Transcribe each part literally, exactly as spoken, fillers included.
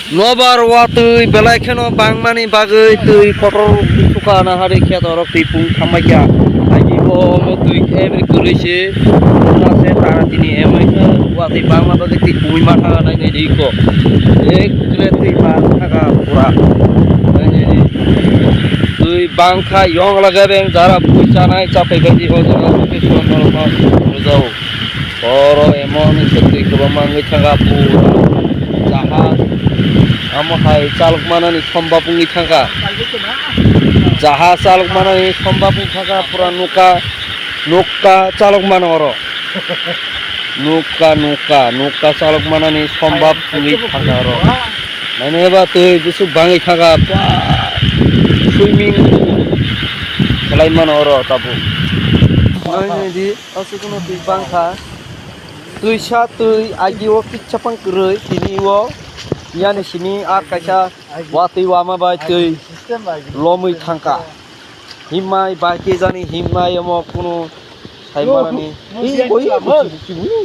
Nobar watwi belai kheno bangmani bagwi twi kotor sukana hari kheto rok twi pung thambai kha. Ani bo omo twi every kwrwi se na se tara tini emai khe watwi bangma bagwi twi pungwi ma thaga nai nai di ko. Ekre twi ma thaga pura. Nai nai di. Twi bang kha yong laga beng jara pui chanai chapai bai di ho jaga location norok ma rwjao. Oro emon wngkha twi kwbangma wngwi thangkha pura. Jahaj, amo hai chalok manani sombab wngwi thangkha. Jahaj chalok manani sombab wngwi thangkha pura nukha, nukha chalok mano oro. Nukha, nukha, nukha chalok manani sombab wngwi thangkha oro. Nainai ba twi bwswk bangwi thangkha, ba swimming khlai mano oro tabuk. Nainai di. Aswkno twi bangkha. Twisa twi agi o kitsa pang kwrwi tini o yani simi ar kaisa watwi wama bai twi lomwi thangkha. Himnai bai khe jani himnai omo kunu saimanani. Ih, koi, koi, koi,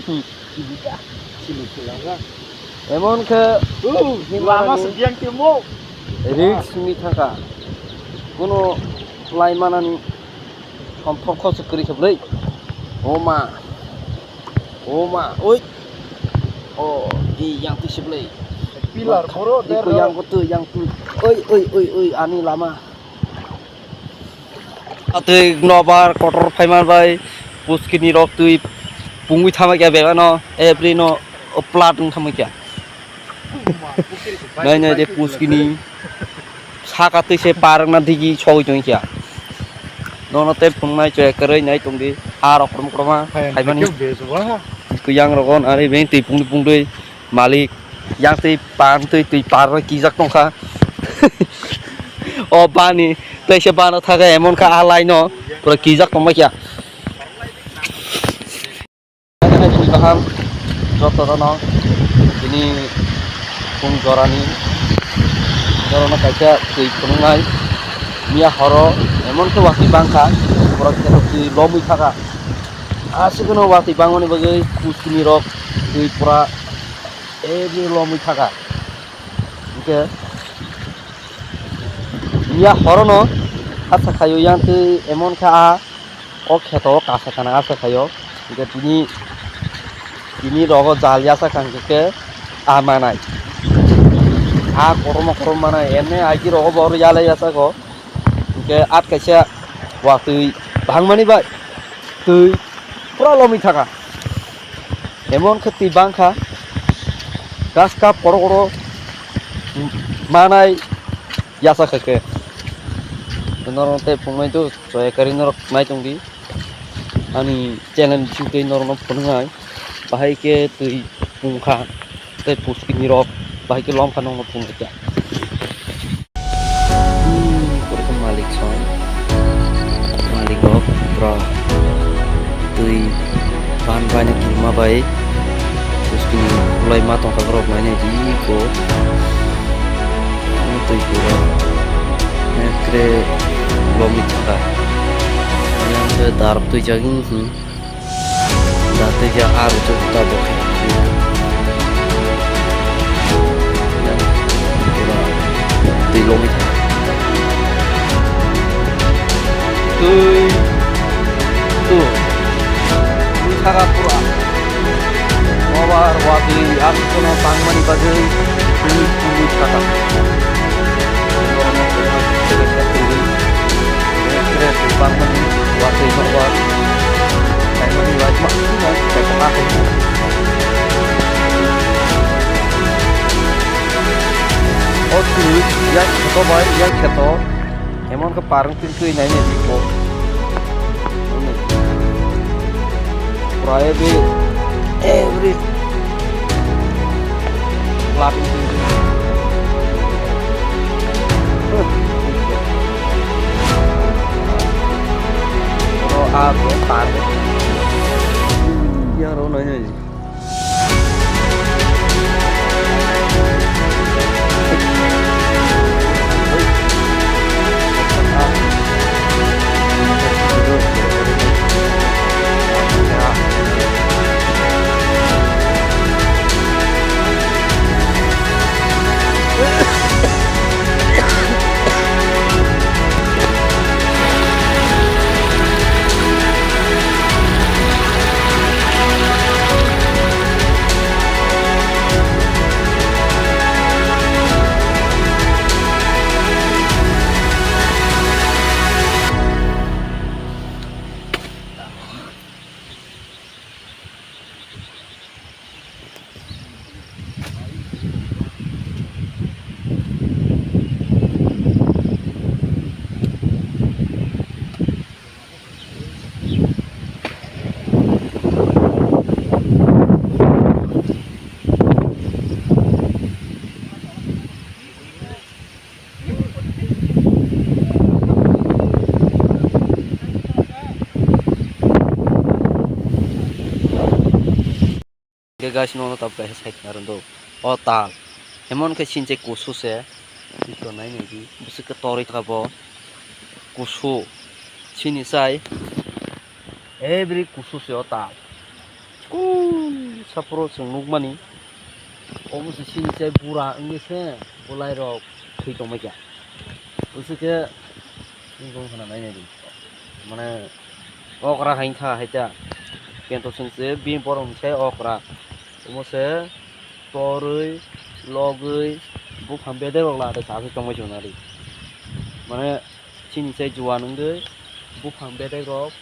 koi. Emon khe lama himnani se biyang timo. Risk wngwi thangkha. Kunu laimanani. Thom thom khosok kwrwi khe bwlwi. O ma. O ma. Oi. O, i yang twi se bwlwi. Pillar boro. Iko der yang rok. Ko twi, yang twi. Oi, oi, oi, oi, ani lama. Atwi nobar kotor phaiman bai puskini rok twi pungwi thamai kha bebano, every no plat wng thamai kha. Nai nai de puskini saka twi se parwkna digi sogwi tong kha. Nono tei phunuknai chwrai kwrwi nai tongdi. Aa rok krum kroma phaimani. Kwbang rogo nari beng twi pungdi pungdi malik yang twi pan twi twi parwi kijak tongkha. O bani tei se bano thakhe emon kha a line no pura kijak tongma kha. Tini kaham joto rok no tini pung jorani jorano kaisa twi phunuknai miya horo emon khe watwi bangkha borok khe twi lomwi thaka aswk no watwi bangmani bagwi puskini rok twi pura every lomwi thaka hwnkhe miya horono hasa khaio yang twi emon khe a. O kheto o kasa kana asa khaio. Hingke tini, tini rogo jal yasa kha hingke ke a manai. A kotorma kotorma manai. Ene aiki rogo bo oro yalai yasa ko. Hingke at kaisa watwi bangmani bai twi pura lomwi thaka. Emon khe twi bangkha. Gas cup kotor kotor manai yasa kha ke. Norok tei phunuknai tu. Soyakari norok nai tongdi ani channel bising twi norokno phunuknai bahai khe twi pungkha tei puskini rok bahai khe lomkha nokno phunukya. Porikha malik song malik rok borok twi ban baino kirima bai puskini kulai ma tongkha borok nainai di ko. Twi pura ekre lomwi thaka. Yang ke darap twi jaging hi. Da twi ja ar tu ta bo khe. Twi lomwi thaka. Twi tu. Twi thaka pura. Nobar watwi aswkno tangmani bagwi twi twi thaka. Ekre twi tangmani watwi nobar tangmani watwi ma tangmani. O twi yak kheto bai yak kheto emon khe parwng twi twi nai nai di ko. Pura every, every. Lapin twi twi. Oro a bo tar. Yang ro nai nai. Guys, nono tabuk kaisa sai khna rwdo. O tal. Emon khe sinchai kusu se. Iko nai nai di. Bwswk khe torwi kha bo. Kusu. Sini sai. Every kusu se o tal. Kuu saphuru chwng nukmani. Omo se sinchai bura wngwi se bwlai rok thwi tongmai kha. Bwswk khe Tini bong khna nai nai di. Mane okra hai kha hai ta. Kento sung se bini borok ni sai okra. Omo se torwi, logwi, buphang bedek rok la de sa se tongmai chwng nari. Mane chini sai juan wngwi buphang bedek rok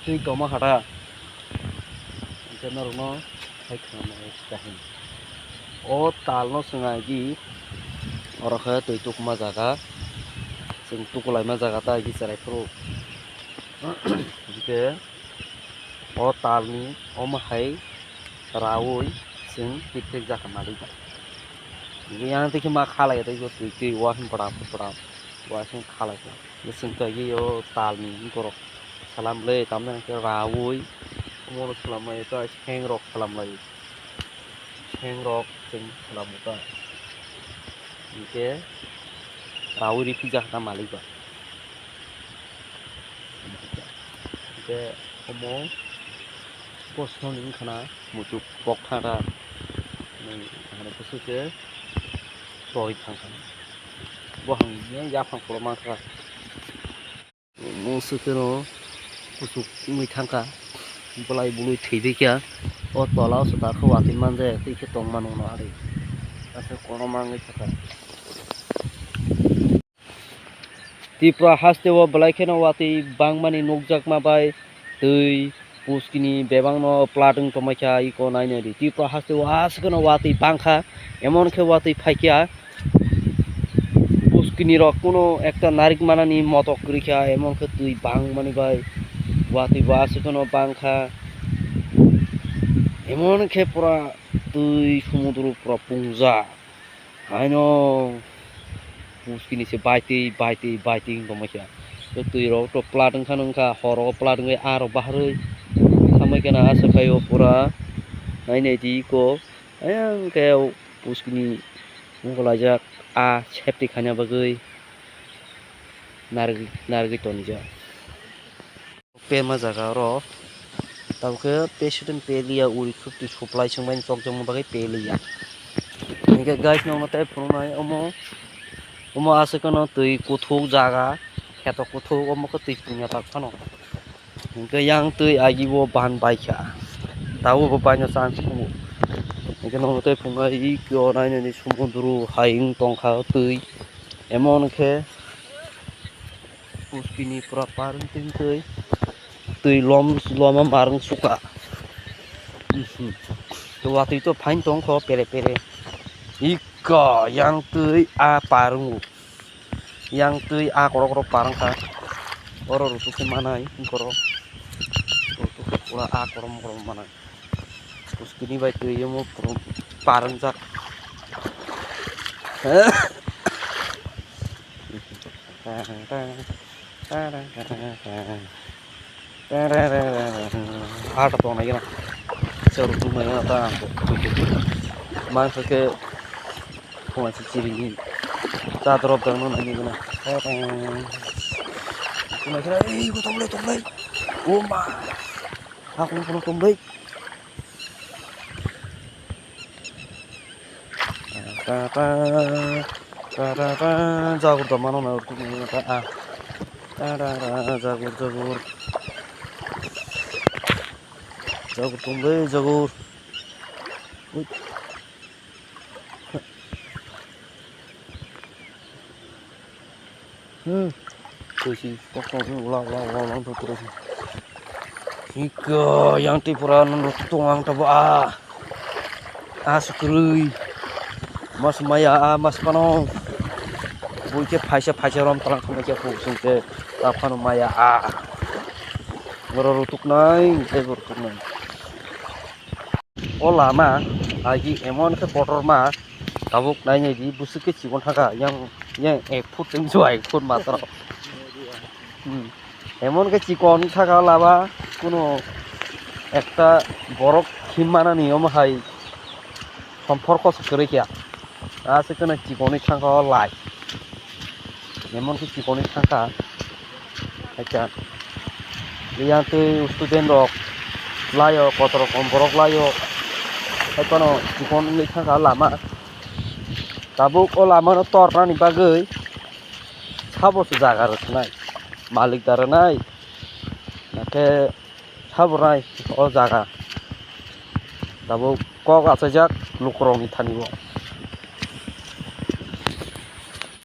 twi tongma kha ta. Hingke norokno hai khna nai kahini. O talno chwng agi oro khe twi tukma jaga, chwng tukulaima jaga ta agi cherai phuru. Hingke o talni omo hai raui chwng kiphiljakha malik bai. Hingke yang twi khe ma khalai tei twi twi wasing pora pora wasing khalai kha. Bwswng khe o talni borok salam le tamni hwnkhe raui omono salam lai ta seng rok salam lai seng rok chwng salam ta hwnkhe raui riphi jak ta malik ba hwnkhe omo kosno ni wngkha na muchuk pokthara hwnwi bwswk khe choi thangkha bo hwnwi yaphang khoro mankha. Omo se kheno kuchuk wngwi thangkha, bwlai bului thwi baikha. O tola o se dakhe watwi manjak tei khe tong mano hwnwi ari. Aswk kono mangwi thangkha. Tripura haste o belai kheno watwi bangmani nukjakma bai twi Puskini bebakno plat wng tongmai kha, iko nai nai di. Tripura haste o aswk no watwi bang kha, emon khe watwi phai kha. Puskini rok kuno ekta narik manani motok kwrwi kha, emon khe twi bangmani bai watwi bo aswk no bang kha. Emon khe pura twi sumudru pura pungjak. Haino Puskini se baitwi, baitwi, baitwi wng tongmai kha. Tei twi rok to plat wngkha, wngkha, horo plat wngwi aro baharwi thamai khe na aswk khaio pura nai nai di iko. Ayang khe Puskini wngkha laijak a safety khaina bagwi narwgwi, narwgwi tonijak. Pema jaga oro tabuk khe president peliya uri khwtwi supply swngmani chokjakma bagwi peliya. Hingkhe guys, nokno tei phunuknai omo, omo aswk no twi kuthuk jaga, kheto kuthuk, omo khe twi pungya tak phano. Hingkhe yang twi agi bo ban baikha, tabuk bo baino chance tongo. Hingkhe nokno tei phunuknai iko nainani sumudru hai wng tongkha twi, emon khe. Puskini pura par wng twi, twi lom, loma mar wng suka. Mhm. Watwi to phain tongkho pere pere. Ika yang twi a par wngo. Yang twi a korok korok par wngkha. Oro rutuk khe manai borok. Rutuk khe pura a korom korom manai. Puskini bai twi omo pura par wngjak. Ata tongnai gana. Chwrwk tongmani gana ta ang. Mangsa khe phunga se chiri. Ta drop dang no nai gana. Tongmani gana. Ei, tongmani, tongmani. O ma. Hakung kono tongmani. Ta ta ta ta ta, jagur da mano na urku ni ta a. Ta ta ta, jagur, jagur. Jagur tongmani, jagur. Ui. Hmm. Twi si pokok ni ula ula ula ula twi twi si. Ika yang twi pura nang rok tong ang tabo a. A sukrui. Mas maya a mas panong. Bui ke phaisa phaisa rom talang tong ke pu sung ke ta phano maya a. Ngoro rutuk nai, tei bo rutuk nai. O lama agi emon khe kotorma, tabuk nai nai di, bwswk khe chikon thangkha, yang, yang ek foot tei jua ek foot matro. Hmm. Emon khe chikon thangkha o lama, kuno ekta borok Himmanani omo hai somporko se kwrwi kha. Aswk kheno chikonwi thangkha o lai. Emon khe chikonwi thangkha. Haikha. Yang twi student rok laio, kotor rokom borok laio. Haiphano chikon wngwi thangkha lama. Tabuk o lamano tornani bagwi sabo se jaga rwkhnai. Malik da rwnai. Hakhe sabo rai o jaga. Tabuk kok achaijak lukurokni thani o.